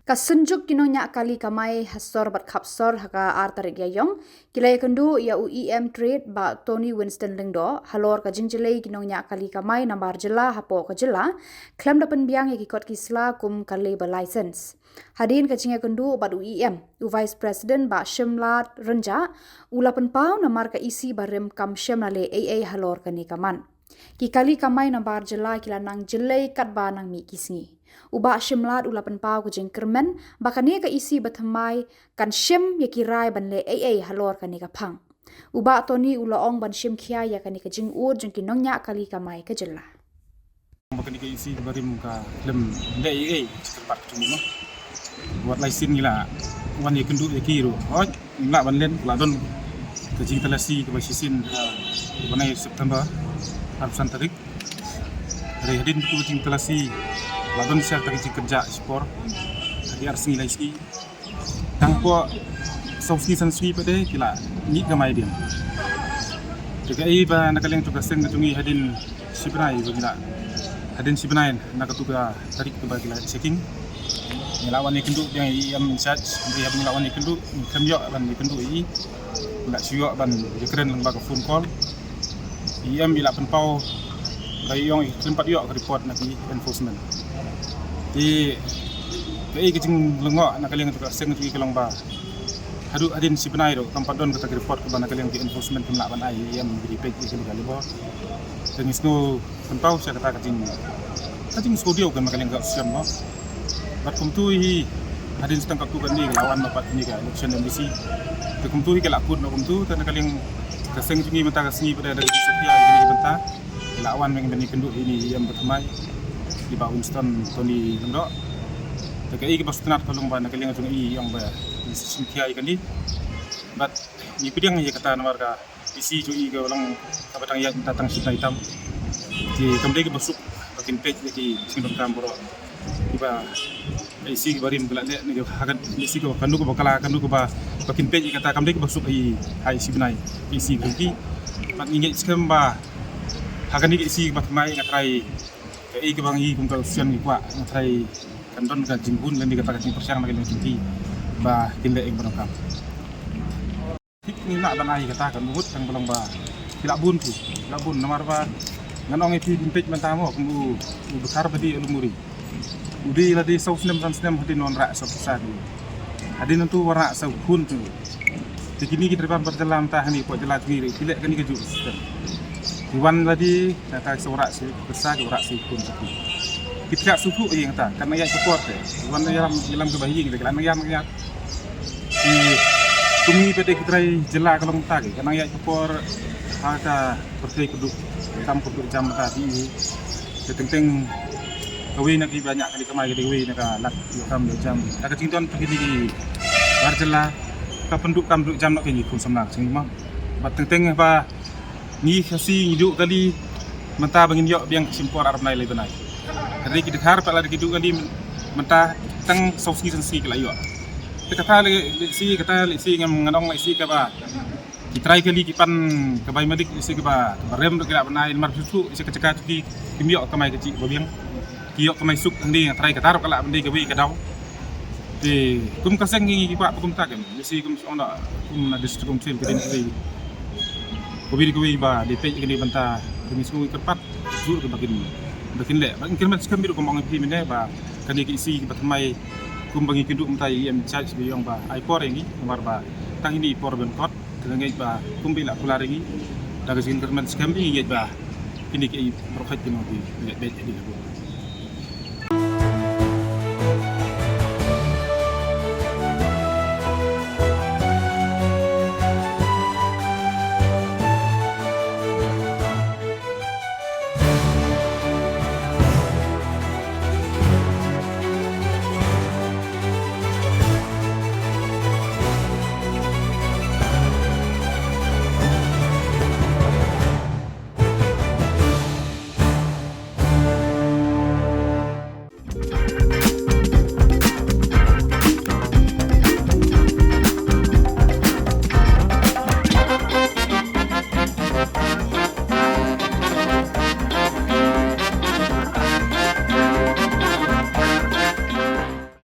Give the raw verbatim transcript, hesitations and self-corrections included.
Ka Synjuk ki Nongñiah Kali Kamai ha sor bad khap sor ha ka ar tarik Ïaïong ki la ïakynduh ïa u E M Trade Bah Tony Winston Lyngdoh halor ka jingjyllei ki nongñiah kali kamai nambar jylla hapoh ka jylla, khlem da pynbiang ïa ki kot ki sla kum ka labour license. Hadien ka jingïakynduh bad u E M, u Vice President Bah Shimlad Rynjah u la pynpaw namar ka E C barim kam shym la leh ei ei halor kane ka mat. Ki kali kamai nambar jylla ki la nang jyllei katba nang mih ki sngi. U Bah Shimlad u la pynpaw ka jingkyrmen ba kane ka E C bathymmai kan shim ïa ki rai ban leh ei ei halor kane ka phang. U Bah Tony u la ong ban shim khia ïa kane ka jingud jong ki nongñiah kali kamai ka jylla. Ba kane ka E C barim ka khlem leh ei ei, shi kyrpad ka jong ngi mo. Wat lai sien ngi la wan ïakynduh ïa ki ruh. Hooid, ngim lah ban len, la don ka jingtalasi kaba shisien, ah, bnai September, arphew san tarik. Hynrei hadien ka jingtalasi la don sha kata ka jingkynjah shipor. Hadien ar sngi lai sngi. Tang hapoh saw sngi san sngi pat de ki la mih kamai dieng. Te kaei ba na ka liang jong ka seng ka jong ngi hadien shi bnai ba ngi la, hadien shi bnai na katu ka tarik kaba ki la checking, ngi la wan ïakynduh biang ïa i E M in charge. Hynrei haba ngi la wan ïakynduh, ngi khlem ïoh ban ïakynduh ïa i. Ngi la shu ïoh ban ïakren lyngba ka phone call. I E M i la pynpaw ba i ong i khlem pat ïoh ka report na ki enforcement. Te kaei ka jinglyngngoh na ka liang jong ka seng jong ngi ka long ba haduh hadien shi bnai ruh kam pat don kata ka report kaba na ka liang ki enforcement kim lah ban ai ïa i em, ki dei peit ïa kane ka labour. Te ngi sngew pynpaw sha kata ka jing, ka jingsngewdiaw ka na ka liang ka seng mo. Bad kumtu hi hadien shi tang katto katne ka la wan ma pat kane ka election M D C. Te kumtu hi ka la kut ma kumtu, te na ka liang ka seng jong ngi mynta ka sngi pat da ka jingsatia ïa kane ka bynta. Ki la wan ban ïakynduh ïa i E M bathymmai, i Bah Winston Tony Lyngdoh. Te kaei kaba sngewtynnat ka long ba na ka liang jong i i ong ba i shim khia ïa kane. Bad ngi pdiang ïa kata namar ka E C jong i ka long kaba dang ïaid mynta tang shi bnai tam. Te kam dei kaba suk ba kin peit ïa ki jingdonkam baroh. Kiba, ka E C kiba rim ka la leh ne ka, ha ka E C kaba kano kaba kylla, kano kaba, ba kin peit ïa kata, kam dei kaba suk ha i, ha i shi bnai ka E C ka jong ki. Bad ngi ngeit skhem ba ha kane ka E C kaba thymmai nga tharai kaei kaba ngi kum ka opposition ngi kwah, nga tharai kan don ka jinghun lane kata ka jingpyrshang na ka liang jong ki ba kin leh ïa kaba donkam. Thik ngi lah ban ai kata ka mut tang ba long ba ki la bun ki, ki la bun namar ba ngan ong ïa phi ban peit mynta mo kum u, u Dkhar Badi Alumuri. U dei lade saw snem san snem hadien wanrah saw pisa ki. Hadien nangtu wanrah saw khun tu. Te kine ki driver bar jylla mynta hangne hapoh jylla jong ngi ki leh kane ka juh system. Ki wan lade kata ki sa wanrah saw pisa, ki wanrah saw khun tu. Ki thiah sngewthuh ïa kata, kan nang ïaid ka por te. Ki wan ïalam, ïalam kaba hi ïa kata, ki la nang ïaid, nang ïaid. Ki, kum ngi pat de ki trai jylla ka long ta ki, ka nang ïaid ka por ha ka pyrthei kyrduh jam, kyrduh jam ta ki. Te teng teng kawei na ki ba ñiah kali kamai ka dei kawei na ka lad ïoh kam ïoh jam. Ka jingdon pyrthei ki bar jylla ka pynduh kam duh jam noh ki ngi khun samla ka jingim. Bad teng teng ba ngi Khasi ngi duh kali mynta ba ngin ïoh biang ka shim por ar bnai lai bnai. Hynrei ki Dkhar pat lada ki duh kali mynta tang saw sngi san sngi ki la ïoh. Te kata lehse, kata lehse ngam, ngan ong lehse kaba ki trai kali ki pan ka bai malik, lehse kaba, kaba rem ruh ki lah ban ai namar shuh shuh lehse ka jaka jong ki kim ïoh kamai ka jingbabiang. Ki ïoh kamai suk hangne, nga tharai kata ruh ka lah ban dei kawei ka daw. Te kum ka seng ngi kwah ba kumta kem. Lehse kum shu ong da kum na District Council ka dei kawei, kawei kawei ba dei peit kane bynta, kane shu kyrpad jur ba kin, ba kin leh. Ba kin kyrmen skhem biru kum ong phi mynne ba kane ka E C ba thymmai kum ba ngi kynduh mynta i E M in charge ba i ong ba ai por ïa ngi namar ba tang ine i por ban kot. Te nga ngeit ba kum ba i la kular ïa ngi da ka jingkyrmen skhem ba ngi ngeit ba kine ki ei baroh ki nongpyni ngeit beit ïa ngi.